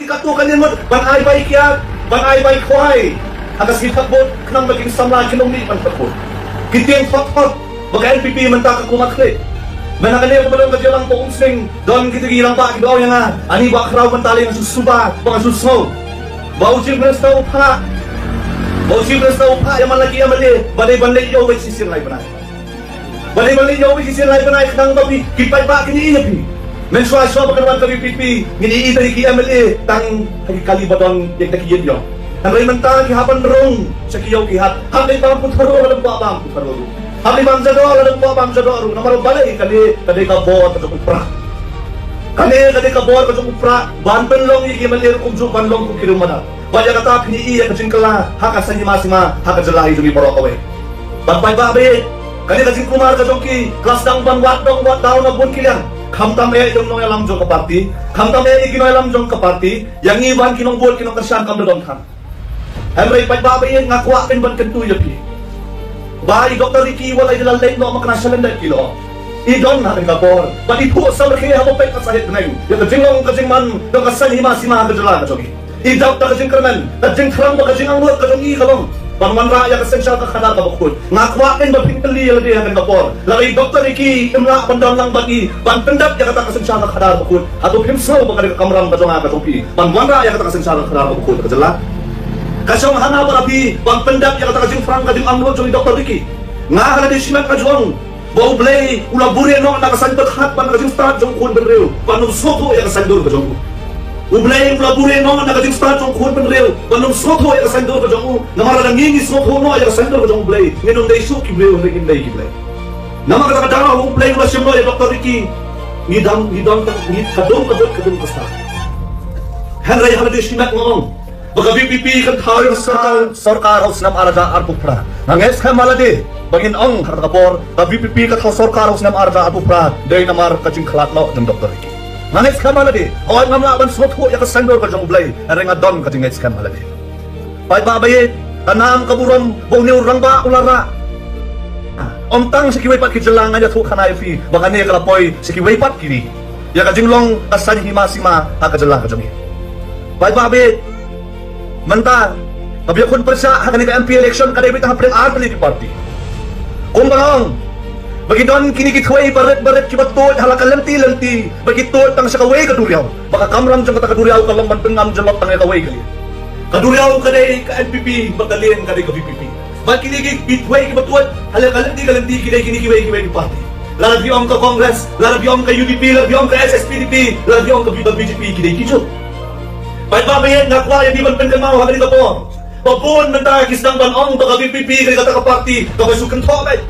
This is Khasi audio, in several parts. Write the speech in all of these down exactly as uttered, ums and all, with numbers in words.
Katto katne ngut ban ai bai kiad, ban ai bai khwai ha ka sngi thap vote khnang ba ki samla kin ym mih ban thap vote. Ki tieng thot thot ba ka N P P mynta ka kum ar khlieh. Mynta kane kaba long ka jingïalang ba Umsning, don kita ki rangbah kiba ong ïa nga, ani Bah Khraw, mynta lei nga shu suba ba nga shu sngew ba u Chief Minister u phah, ba u Chief Minister u phah ïa man la ki M L A ba dei ban leit ïoh wei shisien lai bnai. Ba dei ban leit ïoh wei shisien lai bnai khnang ba phi, ki paidbah kin ïohi ïa phi. Mynshuwa shuwa ba kan wan ka V P P ngin ïohi ïa ki M L A tang ha ki kali ba don ïa kita ki ïing jong. Hynrei mynta ki hap ban rung sha ki ïew ki hat. Hap dei bam putharoh lada bam putharoh ruh. Hap dei bam jadoh lada bam jadoh ruh. Namar balei? Kane ka dei ka bor ka jong u prah. Kane ka dei ka bor ka jong u prah ban pynlong ïa ki M L A ruh kumjuh ban long kum ki riew madan. Ba ïa kata phin ïohi ïa ka jingkylla ha ka saiñ hima sima ha ka jylla hi jong ngi baroh kawei. Bad paidbah ba ïeit, kane ka jingkulmar ka jong ki ka la sdang ban wad dong wad daw na bun ki liang. Khamtam eh ïa u nongïalam jong ka party, khamtam eh ïa ki nongïalam jong ka party, ïa ngi ban ki nongbud ki nongkyrshan kam da don than. Hynrei paidbah ba ïeit, nga kwah pyn ban kyntu ïa phi ba i Doctor Ricky wat la i la leit noh ma ka na shalyndet ki la ong i don ha kane ka bor bad i phuh samrkhie ha ba peit ka sahit bneng ïa ka jinglong ka jingman jong ka saiñ hima sima ha ka jylla ka jong ngi. I dap da ka jingkyrmen, ka jingthrang bad ka jingangnud ka jong i ka long ban wanrah ïa ka synshar ka khadar kaba khuid. Nga kwah kein ba phin kylli ïa lade ha kane ka por, lada i Doctor Ricky im lah ban don lang bad ngi ban pyndep ïa kata ka synshar ka khadar kaba khuid, hato phim sngew ba ka dei ka kamram ka jong nga ka jong phi ban wanrah ïa kata ka synshar ka khadar kaba khuid ha ka jylla? Ka shong hana bad phi ban pyndep ïa kata ka jingthrang ka jingangnud jong i Doctor Ricky? Nga ha lade shimet nga ju ong ba U Blei u la buhrieh noh na ka saiñ pyrkhat bad na ka jingstad jong u khun bynriew ban ym sngewthuh ïa ka saiñdur ka jong u. U Blei u la buhrieh noh na ka jingstad jong u khun bynriew ban ym sngewthuh ïa ka saiñdur ka jong u. Namar lada ngi ngi sngewthuh noh ïa ka saiñdur ka jong U Blei, ngin ym dei shuh ki briew, ngin dei ki blei. Namar kata ka daw U Blei u la shim noh ïa Doctor Ricky. Ngi dang, ngi dang, ngi ka dum ka dum ka dum ka stad. Hynrei ha lade shimet nga ong ba ka V P P kan thaw ïa ka sorkar, sorkar ha u snem ar hajar arphew phra. Nga ngeit skhem ha lade ba ngin ong ha kata ka por ka V P P ka thaw sorkar ha u snem ar hajar arphew phra dei namar ka jingkhlad noh jong Doctor Ricky. Nga ngeit skhem ha lade, hooid ngam lah ban sngewthuh ïa ka saiñdur ka jong U Blei, hynrei nga don ka jingngeit skhem ha lade. Paidbah ba ïeit, ka nam ka burom ba une u rangbah u la rah. Ym tang sha kiwei pat ki jylla, nga ïathuh khana ïa phi ba kane ka la poi sha kiwei pat ki ri. Ïa ka jinglong ka saiñ hima sima ha ka jylla ka jong ngi. Paidbah ba ïeit, mynta ka ba ïakhun pyrshah ha kane ka M P election ka dei beit hapdeng ar tylli ki party. Kumba nga ong ba ki don kine ki thwei barit barit kiba tuid ha la ka lynti lynti, ba ki tuid tang sha kawei ka duriaw, ba ka kamram jong kata ka duriaw ka long ban pynngam jyllop tang ïa kawei ka lieng. Ka duriaw ka dei ka N P P bad ka lieng ka dei ka V P P. Bad kine ki, ki thwei kiba tuid ha la ka lynti ka lynti ki dei kine kiwei kiwei ki party. Lada phi ong ka Congress, lada phi ong ka U D P, lada phi ong ka H S P D P, lada phi ong ka B-, B J P, ki dei kijuh. Paidbah ba ïeit, nga kwah ïa phi ban pynkynmaw ha kane ka por ba bun mynta ki sdang ban ong ba ka V P P ka dei kata ka party kaba shu kynthoh beit.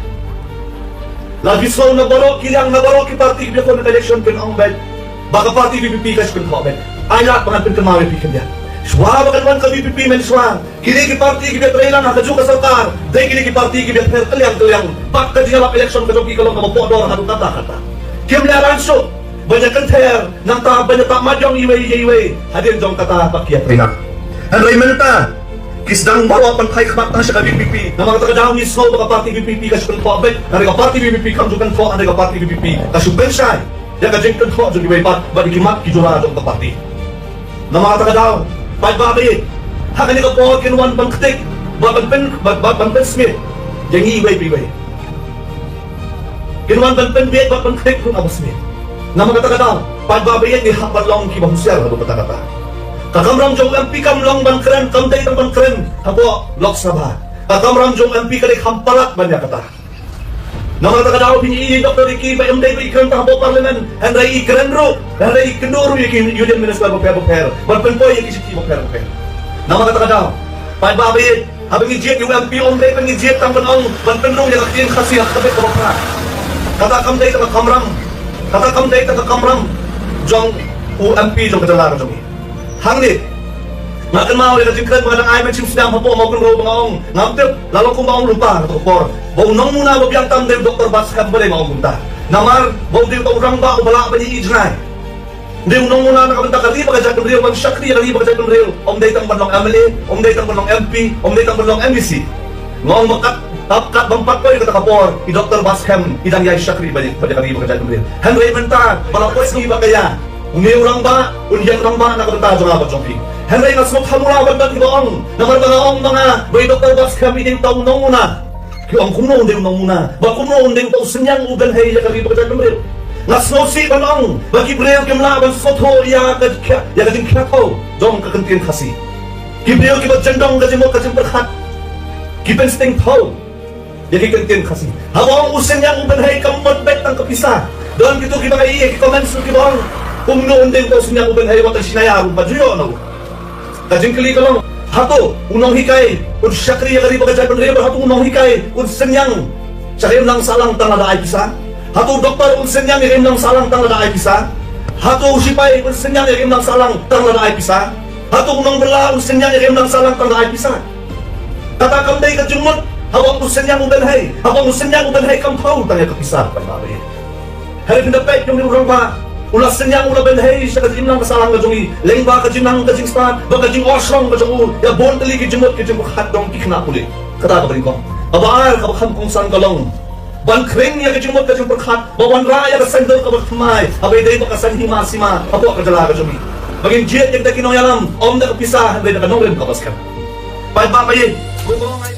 Lada phi sngew na baroh ki liang, na baroh ki party kiba ïakhun ha ka election kin ong beit ba ka party V P P ka shu kynthoh beit. Ai lad ba ngan pynkynmaw ïa phi khyndiat. Shuwa ba kan wan ka V P P mynshuwa, kine ki party kiba trei lang ha kajuh ka sorkar dei kine ki party kiba pher kylliang kylliang. Bad ka jingïalap election ka jong ki ka long kaba pohdor haduh katta katta. Kim lehrain shuh ban ïakynther, nangta ban ïatap mat jong iwei ïa iwei hadien jong kata ba ki ïatrei lang. Hynrei mynta ki sdang baroh ban phai khmat tang sha ka V P P. Namar kata ka daw ngi sngew ba ka party V P P ka shu kynthoh beit, hynrei ka party V P P kam ju kynthoh, hynrei ka party V P P ka shu pynshai ïa ka jingkynthoh jong kiwei pat bad ïa ki mat ki jura jong ka party. Namar kata ka daw, paidbah ba ïeit, ha kane ka por kin wan ban ktik bad ban pyn, bad, bad ban pynsmit ïa ngi iwei pa iwei. Kin wan ban pynbieit bad ban ktik ruh ha ba sniew. Namar kata ka daw, paidbah ba ïeit, ngi hap ban long kiba husiar haduh katta katta. Ka kamram jong u M P kam long ban kren, kam dei tang ban kren hapoh Lok Sabha. Ka kamram jong u M P ka dei kham palat ban ïa kata. Namar kata ka daw phin ïohi Doctor Ricky ba ym dei ba i kren tang hapoh Parliament, hynrei i kren ruh, hynrei i kynduh ruh ïa ki Union Minister bapher bapher ban pynpoi ïa ki shithi bapher bapher. Namar kata ka daw, paidbah ba ïeit, haba ngi jied ïa u M P ym dei ba ngi jied tang ban ong ban pynrung ïa ka ktien Khasi ha ka bit kaba phra. Kata kam dei tang ka kamram, kata kam dei tang ka kamram jong u M P jong ka jylla ka jong ngi. Hangne nga kynmaw ïa ka jingkren ba nga dang ai mynshem snem hapoh Mawkynrew ba nga ong, ngam tip la long kumba ong lypa ha kato ka por, ba u nongmuna ba biang tam dei u Doctor Batskhem. Balei nga ong kumta? Namar ba u dei uta u rangbah uba lah ban ïohi jngai. Dei u nongmuna na ka bynta ka ri bad ka jaitbynriew, ban shakri ïa ka ri bad ka jaitbynriew. Ym dei tang ban long M L A, ym dei tang ban long M P, ym dei tang ban long M D C. Nga ong ba kat, kat, kat bym pat poi kata ka por i Doctor Batskhem i dang ïai shakri bad ïa ka ri bad ka jaitbynriew. Hynrei mynta ba la poi sngi bad ka ïa, Une u rangbah un ïeng rangbah na ka bynta jong nga bad jong phi. Hynrei nga sngewthuh mula bad bad kiba ong, namar ba nga ong ma nga ba i Doktor Batskhem i dei uta u nongmuna. Ki ong kumno un dei u nongmuna, ba kumno un dei uta u synñiang u bynhei ïa ka ri bad ka jaitbynriew. Nga sngewsih ban ong ba ki briew kim lah ban sngewthuh ïa ka jingkhia, ïa ka jingkhia thew jong ka kyntien Khasi. Ki briew kiba jyndong ka jingmut ka jingpyrkhat ki pynsting thew ïa ki kyntien Khasi. Haba ong u synñiang u bynhei kam mut beit tang ka pisa. Don kito kiba ngi ïa ki comments kiba ong kumno un dei uta u synñiang u bynhei wat tang shi naya ruh ba ju ïoh noh. Ka jingkylli ka long, hato u nonghikai un shakri ïa ka ri bad ka jaitbynriew, hato u nonghikai un synñiang sha ka imlang sahlang tang lada ai pisa? Hato u doktor un synñiang ïa ka imlang sahlang tang lada ai pisa? Hato u shipai un synñiang ïa ka imlang sahlang tang lada ai pisa? Hato u nongbylla un synñiang ïa ka imlang sahlang tang lada ai pisa? Kata kam dei ka jingmut haba ong u synñiang u bynhei, haba ong u synñiang u bynhei kam thew tang ïa ka pisa, paidbah. Hynrei phin da peit jong u rangbah, u la synñiang u la bynhei sha ka imlang ka sahlang ka jong i lyngba ka jingnang ka jingstad bad ka jingohshnong ka jong u ïa bun tylli ki jingmut ki jingpyrkhat jong ki khynnah pule. Kata kaba nyngkong. Kaba ar kaba kham kongsan ka long ban khring ïa ka jingmut ka jingpyrkhat, ba wanrah ïa ka saiñdur kaba thymmai, haba ïadei bad ka saiñ hima sima hapoh ka jylla ka jong i. Ba ngin jied ïa kita ki nongïalam ym da ka pisa hynrei da ka nongrim kaba skhem. Paidbah ba ïeit.